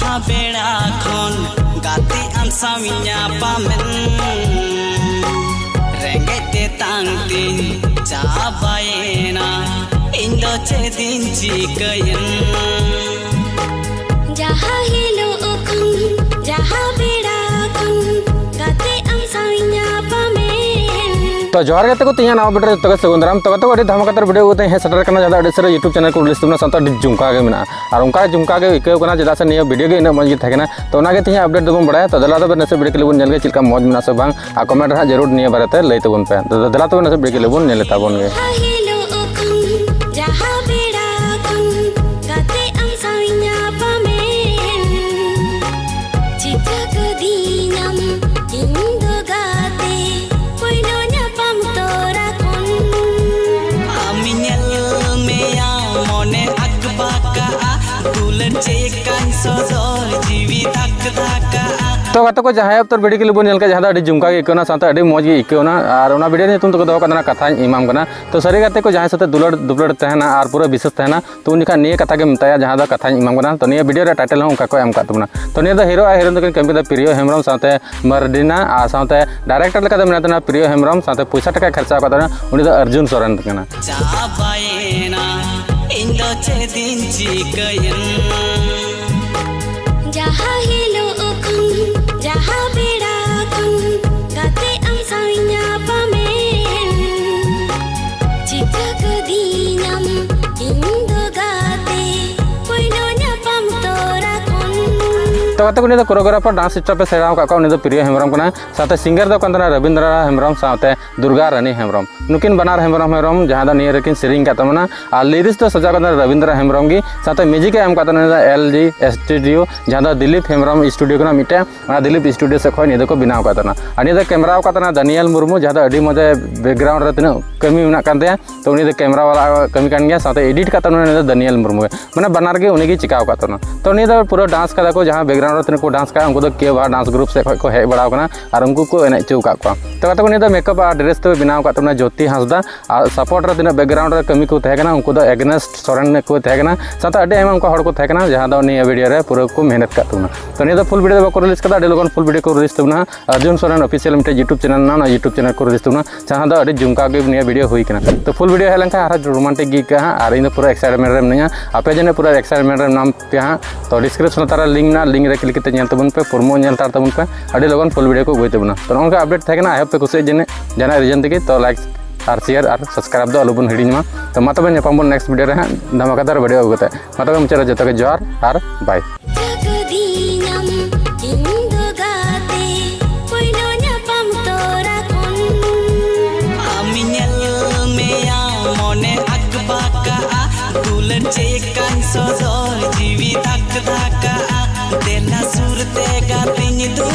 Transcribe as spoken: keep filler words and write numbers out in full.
ᱵᱮᱲᱟ ᱠᱷᱚᱱ ᱜᱟᱛᱮ ᱟᱢ ᱥᱟᱶ ᱤᱧ ᱧᱟᱯᱟᱢᱮᱱ, ᱨᱮᱸᱜᱮᱡ ᱛᱮᱛᱟᱝ ᱛᱤᱧ ᱪᱟᱵᱟᱭᱮᱱᱟ, ᱤᱧ ᱫᱚ ᱪᱮᱫ ᱤᱧ ᱪᱤᱠᱟᱹᱭᱮᱱ? ᱡᱟᱦᱟᱸ ᱦᱤᱞᱳᱜ ᱠᱷᱚᱱ, ᱡᱟᱦᱟᱸ ᱵᱮᱲᱟ ᱠᱷᱚᱱ ᱜᱟᱛᱮ ᱟᱢ ᱥᱟᱶ ᱤᱧ ᱧᱟᱯᱟᱢᱮᱱ᱾ ᱛᱚ ᱡᱚᱦᱟᱨ ᱜᱟᱛᱮ ᱠᱚ, ᱛᱮᱦᱮᱧᱟᱜ ᱱᱟᱣᱟ ᱵᱷᱤᱰᱤᱭᱳ ᱨᱮ ᱡᱚᱛᱚ ᱜᱮ ᱥᱟᱹᱜᱩᱱ ᱫᱟᱨᱟᱢ᱾ ᱛᱚ ᱜᱟᱛᱮ ᱠᱚ, ᱟᱹᱰᱤ ᱫᱷᱟᱢᱟᱠᱟᱛᱟᱨ ᱵᱷᱤᱰᱤᱭᱳ ᱠᱚ ᱛᱮᱦᱮᱧ ᱦᱮᱡ ᱥᱮᱴᱮᱨ ᱠᱟᱱᱟ, ᱡᱟᱦᱟᱸ ᱫᱚ ᱟᱹᱰᱤ ᱥᱟᱹᱨᱤ YouTube ᱪᱮᱱᱮᱞ ᱠᱚ ᱨᱤᱞᱤᱡᱽ ᱛᱟᱵᱚᱱᱟ, ᱥᱟᱶᱛᱮ ᱟᱹᱰᱤ ᱡᱚᱢᱠᱟᱣ ᱜᱮ ᱢᱮᱱᱟᱜᱼᱟ᱾ ᱟᱨ ᱚᱱᱠᱟ ᱡᱚᱢᱠᱟᱣ ᱜᱮ ᱟᱹᱭᱠᱟᱹᱣ ᱠᱟᱱᱟ, ᱪᱮᱫᱟᱜ ᱥᱮ ᱱᱤᱭᱟᱹ ᱵᱷᱤᱰᱤᱭᱳ ᱜᱮ ᱤᱱᱟᱹᱜ ᱢᱚᱡᱽ ᱜᱮ ᱛᱟᱦᱮᱸ ᱠᱟᱱᱟ᱾ ᱛᱚ ᱚᱱᱟᱜᱮ ᱛᱮᱦᱮᱧᱟᱜ ᱟᱯᱰᱮᱴ ᱫᱚᱵᱚᱱ ᱵᱟᱲᱟᱭᱟ᱾ ᱛᱚ ᱫᱮᱞᱟ ᱛᱚᱵᱮ ᱱᱟᱥᱮ ᱵᱷᱤᱰᱤᱭᱳ ᱠᱞᱤᱯ ᱵᱚᱱ ᱧᱮᱞ ᱜᱮ, ᱪᱮᱫ ᱞᱮᱠᱟ ᱢᱚᱡᱽ ᱢᱮᱱᱟᱜᱼᱟ ᱥᱮ ᱵᱟᱝ, ᱟᱨ ᱠᱚᱢᱮᱱᱴ ᱨᱮ ᱦᱟᱸᱜ ᱡᱟᱹᱨᱩᱲ ᱱᱤᱭᱟᱹ ᱵᱟᱨᱮᱛᱮ ᱞᱟᱹᱭ ᱛᱟᱵᱚᱱ ᱯᱮ᱾ ᱛᱚ ᱫᱮᱞᱟ ᱛᱚᱵᱮ ᱱᱟᱥᱮ ᱵᱷᱤᱰᱤᱭᱳ ᱠᱞᱤᱯ ᱵᱚᱱ ᱧᱮᱞ ᱛᱟᱵᱚᱱ ᱜᱮ᱾ ᱡᱟᱦᱟᱸ ᱦᱤᱞᱳᱜ ᱠᱷᱚᱱ, ᱡᱟᱦᱟᱸ ᱵᱮᱲᱟ ᱠᱷᱚᱱ ᱜᱟᱛᱮ ᱟᱢ ᱥᱟᱶ ᱤᱧ ᱧᱟᱯᱟᱢᱮᱱ, ᱪᱤᱠᱟᱹ ᱠᱟᱹᱫᱤᱧᱟᱢ ᱤᱧ ᱫᱚ ᱜᱟᱛᱮ, ᱯᱳᱭᱞᱳ ᱧᱟᱯᱟᱢ ᱛᱚᱨᱟ ᱠᱷᱚᱱ᱾ ᱟᱢ ᱧᱮᱞ ᱢᱮᱭᱟ ᱢᱚᱱᱮ ᱟᱠᱵᱟᱠᱟᱜᱼᱟ, ᱫᱩᱞᱟᱹᱲ ᱪᱮᱫ ᱠᱟᱱ ᱥᱚᱫᱚᱨ, ᱡᱤᱣᱤ ᱫᱷᱟᱠ ᱫᱷᱟᱠᱟᱜᱼᱟ᱾ ᱛᱚ ᱜᱟᱛᱮ ᱠᱚ, ᱡᱟᱦᱟᱸᱭ ᱚᱠᱛᱚ ᱵᱷᱤᱰᱤᱭᱳ ᱠᱞᱤᱯ ᱵᱚᱱ ᱧᱮᱞ ᱠᱮᱫ, ᱡᱟᱦᱟᱸ ᱫᱚ ᱟᱹᱰᱤ ᱡᱚᱢᱠᱟᱣ ᱜᱮ ᱟᱹᱭᱠᱟᱹᱣ ᱮᱱᱟ, ᱥᱟᱶᱛᱮ ᱟᱹᱰᱤ ᱢᱚᱡᱽ ᱜᱮ ᱟᱹᱭᱠᱟᱹᱣ ᱮᱱᱟ᱾ ᱟᱨ ᱚᱱᱟ ᱵᱷᱤᱰᱤᱭᱳ ᱧᱩᱛᱩᱢ ᱫᱚᱠᱚ ᱫᱚᱦᱚ ᱠᱟᱜ ᱛᱟᱦᱮᱱᱟ ᱠᱟᱛᱷᱟᱧ ᱮᱢᱟᱢ ᱠᱟᱱᱟ᱾ ᱛᱚ ᱥᱟᱹᱨᱤ ᱜᱟᱛᱮ ᱠᱚ, ᱡᱟᱦᱟᱸᱭ ᱥᱟᱛᱮ ᱫᱩᱞᱟᱹᱲ ᱫᱩᱯᱞᱟᱹᱲ ᱛᱟᱦᱮᱱᱟ ᱟᱨ ᱯᱩᱨᱟᱹ ᱵᱤᱥᱮᱥ ᱛᱟᱦᱮᱱᱟ, ᱛᱚ ᱩᱱ ᱡᱚᱠᱷᱟᱱ ᱱᱤᱭᱟᱹ ᱠᱟᱛᱷᱟ ᱜᱮ ᱢᱮᱛᱟᱭᱟ, ᱡᱟᱦᱟᱸ ᱫᱚ ᱠᱟᱛᱷᱟᱧ ᱮᱢᱟᱢ ᱠᱟᱱᱟ᱾ ᱛᱚ ᱱᱤᱭᱟᱹ ᱵᱷᱤᱰᱤᱭᱳ ᱨᱮ ᱴᱟᱭᱴᱮᱞ ᱦᱚᱸ ᱚᱱᱠᱟ ᱠᱚ ᱮᱢ ᱠᱟᱜ ᱛᱟᱵᱚᱱᱟ᱾ ᱛᱚ ᱱᱤᱭᱟᱹ ᱫᱚ ᱦᱤᱨᱳ ᱟᱨ ᱦᱤᱨᱳᱭᱤᱱ ᱫᱚᱠᱤᱱ ᱠᱟᱹᱢᱤ ᱠᱟᱫᱟ ᱯᱨᱤᱭᱚ ᱦᱮᱢᱵᱨᱚᱢ ᱥᱟᱶᱛᱮ ᱢᱟᱨᱰᱤᱱᱟ, ᱟᱨ ᱥᱟᱶᱛᱮ ᱰᱟᱭᱨᱮᱠᱴᱚᱨ ᱞᱮᱠᱟᱛᱮ ᱢᱮᱱᱟᱭ ᱛᱟᱵᱚᱱᱟ ᱯᱨᱤᱭᱚ ᱦᱮᱢᱵᱨᱚᱢ, ᱥᱟᱶᱛᱮ ᱯᱚᱭᱥᱟ ᱴᱟᱠᱟᱭ ᱠᱷᱚᱨᱪᱟ ᱟᱠᱟᱫ ᱛᱟᱵᱚᱱᱟ, ᱩᱱᱤ ᱫᱚ ᱚᱨᱡᱩᱱ ᱥᱚᱨᱮᱱ ᱠᱟᱱᱟ᱾ ᱪᱟᱵᱟᱭᱮᱱᱟ, ᱤᱧ ᱫᱚ ᱪᱮᱫ ᱤᱧ ᱪᱤᱠᱟᱹᱭᱮᱱ? ᱡᱟᱦᱟᱸ ᱦᱤᱞᱳᱜ ᱠᱷᱚᱱ, ᱡᱟᱦᱟᱸ ᱵᱮᱲᱟ ᱠᱷᱚᱱ ᱜᱟᱛᱮ ᱟᱢ ᱥᱟᱶ ᱤᱧ ᱧᱟᱯᱟᱢᱮᱱ, ᱪᱤᱠᱟᱹ ᱠᱟᱹᱫᱤᱧᱟᱢ ᱤᱧ ᱫᱚ ᱜᱟᱛᱮ, ᱯᱳᱭᱞᱳ ᱧᱟᱯᱟᱢ ᱛᱚᱨᱟ ᱠᱷᱚᱱ᱾ ᱛᱚ ᱜᱟᱛᱮ ᱠᱚ, ᱩᱱᱤ ᱫᱚ ᱠᱳᱨᱤᱭᱳᱜᱨᱟᱯᱷᱟᱨ, ᱰᱟᱱᱥ ᱥᱴᱮᱯ ᱮ ᱥᱮᱬᱟ ᱟᱠᱟᱫ ᱠᱚᱣᱟ, ᱩᱱᱤ ᱫᱚ ᱯᱨᱤᱭᱚ ᱦᱮᱢᱵᱨᱚᱢ ᱠᱟᱱᱟᱭ᱾ ᱥᱟᱶᱛᱮ ᱥᱤᱝᱜᱟᱨ ᱫᱚ ᱠᱟᱱ ᱛᱟᱦᱮᱱᱟ ᱨᱚᱵᱤᱱᱫᱨᱚ ᱦᱮᱢᱵᱨᱚᱢ ᱥᱟᱶᱛᱮ ᱫᱩᱨᱜᱟ ᱨᱟᱱᱤ ᱦᱮᱢᱵᱨᱚᱢ᱾ ᱱᱩᱠᱤᱱ ᱵᱟᱱᱟᱨ ᱦᱮᱢᱵᱨᱚᱢ ᱦᱮᱢᱵᱨᱚᱢ, ᱡᱟᱦᱟᱸ ᱫᱚ ᱱᱤᱭᱟᱹ ᱨᱮᱠᱤᱱ ᱥᱮᱨᱮᱧ ᱟᱠᱟᱫ ᱛᱟᱵᱚᱱᱟ᱾ ᱟᱨ ᱞᱤᱨᱤᱠᱥ ᱫᱚ ᱥᱟᱡᱟᱣ ᱠᱟᱫᱟ ᱨᱚᱵᱤᱱᱫᱨᱚ ᱦᱮᱢᱵᱨᱚᱢ ᱜᱮ, ᱥᱟᱶᱛᱮ ᱢᱤᱭᱩᱡᱤᱠ ᱮ ᱮᱢ ᱟᱠᱟᱫ ᱛᱟᱵᱚᱱᱟ ᱮᱞ ᱡᱤ ᱥᱴᱩᱰᱤᱭᱳ, ᱡᱟᱦᱟᱸ ᱫᱚ ᱫᱤᱞᱤᱯ ᱦᱮᱢᱵᱨᱚᱢ ᱥᱴᱩᱰᱤᱭᱳ ᱠᱟᱱᱟ ᱢᱤᱫᱴᱮᱱ᱾ ᱚᱱᱟ ᱫᱤᱞᱤᱯ ᱥᱴᱩᱰᱤᱭᱳ ᱥᱮᱫ ᱠᱷᱚᱱ ᱱᱤᱭᱟᱹ ᱫᱚᱠᱚ ᱵᱮᱱᱟᱣ ᱟᱠᱟᱫ ᱛᱟᱦᱮᱱᱟ᱾ ᱟᱨ ᱱᱤᱭᱟᱹ ᱫᱚ ᱠᱮᱢᱨᱟ ᱟᱠᱟᱫ ᱛᱟᱦᱮᱱᱟ ᱫᱟᱱᱤᱭᱮᱞ ᱢᱩᱨᱢᱩ, ᱡᱟᱦᱟᱸ ᱫᱚ ᱟᱹᱰᱤ ᱢᱚᱡᱽ ᱮ ᱵᱮᱠᱜᱨᱟᱣᱩᱱᱰ ᱨᱮ ᱛᱤᱱᱟᱹᱜ ᱠᱟᱹᱢᱤ ᱢᱮᱱᱟᱜ ᱠᱟᱱ ᱛᱟᱭᱟ, ᱛᱚ ᱩᱱᱤ ᱫᱚ ᱠᱮᱢᱨᱟ ᱵᱟᱞᱟ ᱠᱟᱹᱢᱤ ᱠᱟᱱ ᱜᱮᱭᱟ, ᱥᱟᱶᱛᱮ ᱮᱰᱤᱴ ᱟᱠᱟᱫ ᱛᱟᱦᱮᱱᱟ ᱩᱱᱤ ᱫᱚ ᱫᱟᱱᱤᱭᱮᱞ ᱢᱩᱨᱢᱩ ᱜᱮ᱾ ᱢᱟᱱᱮ ᱵᱟᱱᱟᱨ ᱜᱮ ᱩᱱᱤ ᱜᱮ ᱪᱤᱠᱟᱹ ᱟᱠᱟᱫ ᱛᱟᱦᱮᱱᱟ᱾ ᱛᱚ ᱱᱤᱭᱟᱹ ᱫᱚ ᱯᱩᱨᱟᱹ ᱰᱟᱱᱥ ᱠᱟᱫᱟ ᱠᱚ, ᱡᱟᱦᱟᱸ ᱵᱮᱠᱜᱨᱟᱣᱩᱱᱰ ᱨᱮ ᱛᱤᱱᱟᱹᱜ ᱠᱚ ᱰᱟᱱᱥ ᱠᱟᱜᱼᱟ, ᱩᱱᱠᱩ ᱫᱚ ᱠᱮ ᱵᱟ ᱰᱟᱱᱥ ᱜᱨᱩᱯ ᱥᱮᱫ ᱠᱷᱚᱱ ᱠᱚ ᱦᱮᱡ ᱵᱟᱲᱟᱣ ᱠᱟᱱᱟ ᱟᱨ ᱩᱱᱠᱩ ᱠᱚ ᱮᱱᱮᱡ ᱦᱚᱪᱚ ᱟᱠᱟᱫ ᱠᱚᱣᱟ᱾ ᱛᱚ ᱜᱟᱛᱮ ᱠᱚ, ᱱᱤᱭᱟᱹ ᱫᱚ ᱢᱮᱠᱟᱯ ᱟᱨ ᱰᱨᱮᱥ ᱫᱚ ᱵᱮᱱᱟᱣ ᱟᱠᱟᱫ ᱛᱟᱵᱚᱱᱟ ᱡᱳᱛᱤ ᱦᱟᱸᱥᱫᱟ᱾ ᱟᱨ ᱥᱟᱯᱳᱨᱴ ᱨᱮ ᱛᱤᱱᱟᱹᱜ ᱵᱮᱠᱜᱨᱟᱣᱩᱱᱰ ᱨᱮ ᱠᱟᱹᱢᱤ ᱠᱚ ᱛᱟᱦᱮᱸ ᱠᱟᱱᱟ, ᱩᱱᱠᱩ ᱫᱚ ᱮᱜᱽᱱᱮᱥ ᱥᱚᱨᱮᱱ ᱠᱚ ᱛᱟᱦᱮᱸ ᱠᱟᱱᱟ, ᱥᱟᱶᱛᱮ ᱟᱹᱰᱤ ᱟᱭᱢᱟ ᱚᱱᱠᱟ ᱦᱚᱲ ᱠᱚ ᱛᱟᱦᱮᱸ ᱠᱟᱱᱟ, ᱡᱟᱦᱟᱸ ᱫᱚ ᱱᱤᱭᱟᱹ ᱵᱷᱤᱰᱤᱭᱳ ᱨᱮ ᱯᱩᱨᱟᱹ ᱠᱚ ᱢᱮᱦᱱᱚᱛ ᱠᱟᱜ ᱛᱟᱵᱚᱱᱟ᱾ ᱛᱚ ᱱᱤᱭᱟᱹ ᱫᱚ ᱯᱷᱩᱞ ᱵᱷᱤᱰᱤᱭᱳ ᱫᱚ ᱵᱟᱠᱚ ᱨᱤᱞᱤᱡᱽ ᱠᱟᱫᱟ, ᱟᱹᱰᱤ ᱞᱚᱜᱚᱱ ᱯᱷᱩᱞ ᱵᱷᱤᱰᱤᱭᱳ ᱠᱚ ᱨᱤᱞᱤᱡᱽ ᱛᱟᱵᱚᱱᱟ᱾ ᱟᱨᱡᱩᱱ ᱥᱚᱨᱮᱱ ᱚᱯᱷᱤᱥᱤᱭᱟᱞ ᱢᱤᱫᱴᱮᱡ ᱭᱩᱴᱩᱵᱽ ᱪᱮᱱᱮᱞ ᱢᱮᱱᱟᱜᱼᱟ, ᱚᱱᱟ ᱭᱩᱴᱩᱵᱽ ᱪᱮᱱᱮᱞ ᱠᱚ ᱨᱤᱞᱤᱡᱽ ᱛᱟᱵᱚᱱᱟ, ᱡᱟᱦᱟᱸ ᱫᱚ ᱟᱹᱰᱤ ᱡᱚᱢᱠᱟᱣ ᱜᱮ ᱱᱤᱭᱟᱹ ᱵᱷᱤᱰᱤᱭᱳ ᱦᱩᱭ ᱠᱟᱱᱟ᱾ ᱛᱚ ᱯᱷᱩᱞ ᱵᱷᱤᱰᱤᱭᱳ ᱦᱮᱡ ᱞᱮᱱᱠᱷᱟᱱ ᱟᱨᱦᱚᱸ ᱨᱳᱢᱟᱱᱴᱤᱠ ᱜᱮ ᱟᱹᱭᱠᱟᱹᱜᱼᱟ ᱦᱟᱸᱜ, ᱟᱨ ᱤᱧ ᱫᱚ ᱯᱩᱨᱟᱹ ᱮᱠᱥᱟᱭᱤᱴᱢᱮᱱᱴ ᱨᱮ ᱢᱤᱱᱟᱹᱧᱟ᱾ ᱟᱯᱮ ᱡᱟᱹᱱᱤᱡ ᱯᱩᱨᱟᱹ ᱮᱠᱥᱟᱭᱤᱴᱢᱮᱱᱴ ᱨᱮ ᱢᱮᱱᱟᱜ ᱯᱮᱭᱟ ᱦᱟᱸᱜ᱾ ᱛᱚ ᱰᱤᱥᱠᱨᱤᱯᱥᱚᱱ ᱞᱟᱛᱟᱨ ᱨᱮ ᱞᱤᱝᱠ ᱢᱮᱱᱟᱜᱼᱟ, ᱞᱤᱝᱠ ᱨᱮ ᱠᱞᱤᱠ ᱠᱟᱛᱮ ᱧᱮᱞ ᱛᱟᱵᱚᱱ ᱯᱮ, ᱯᱨᱳᱢᱳ ᱧᱮᱞ ᱦᱟᱛᱟᱲ ᱛᱟᱵᱚᱱ ᱯᱮ, ᱟᱹᱰᱤ ᱞᱚᱜᱚᱱ ᱯᱷᱩᱞ ᱵᱷᱤᱰᱤᱭᱳ ᱠᱚ ᱟᱹᱜᱩᱭ ᱛᱟᱵᱚᱱᱟ᱾ ᱛᱚ ᱱᱚᱜᱼᱚ ᱱᱚᱝᱠᱟ ᱟᱯᱰᱮᱴ ᱛᱟᱦᱮᱸ ᱠᱟᱱᱟ, ᱟᱭ ᱦᱳᱯ ᱯᱮ ᱠᱩᱥᱤᱭᱟᱜ ᱡᱟᱹᱱᱤᱡ ᱡᱟᱦᱟᱱᱟᱜ ᱨᱤᱡᱮᱱ ᱛᱮᱜᱮ᱾ ᱛᱚ ᱞᱟᱭᱤᱠ ᱟᱨ ᱥᱮᱭᱟᱨ ᱟᱨ ᱥᱟᱵᱥᱠᱨᱟᱭᱤᱵ ᱫᱚ ᱟᱞᱚᱵᱚᱱ ᱦᱤᱲᱤᱧ ᱢᱟ᱾ ᱛᱚ ᱢᱟ ᱛᱚᱵᱮ ᱧᱟᱯᱟᱢ ᱵᱚᱱ ᱱᱮᱠᱥᱴ ᱵᱷᱤᱰᱤᱭᱳ ᱨᱮ ᱦᱟᱸᱜ, ᱫᱷᱟᱢᱟᱠᱟᱫᱟᱨ ᱵᱷᱤᱰᱤᱭᱳ ᱟᱹᱜᱩ ᱠᱟᱛᱮ᱾ ᱢᱟ ᱛᱚᱵᱮ ᱢᱩᱪᱟᱹᱫ ᱨᱮ ᱡᱚᱛᱚ ᱜᱮ ᱡᱚᱦᱟᱨ ᱟᱨ ᱵᱟᱭ᱾ ᱴᱷᱟᱹᱠ ᱫᱤᱧᱟᱢ ᱤᱧ ᱫᱚ ᱜᱟᱛᱮ, ᱯᱳᱭᱞᱳ ᱧᱟᱯᱟᱢ ᱛᱚᱨᱟ ᱠᱷᱚᱱ᱾ ᱟᱢ ᱧᱮᱞ ᱢᱮᱭᱟ ᱢᱚᱱᱮ ᱟᱠᱵᱟᱠᱟᱜᱼᱟ, ᱫᱩᱞᱟᱹᱲ ᱪᱮᱫ ᱠᱟᱱ ᱥᱚᱫᱚᱨ ᱡᱤᱣᱤ ᱫᱷᱟᱠ ᱫᱷᱟᱠᱟᱜᱼᱟ᱾ ᱫᱮᱞᱟ ᱥᱩᱨ ᱛᱮ ᱜᱟᱛᱮᱧ ᱫᱩ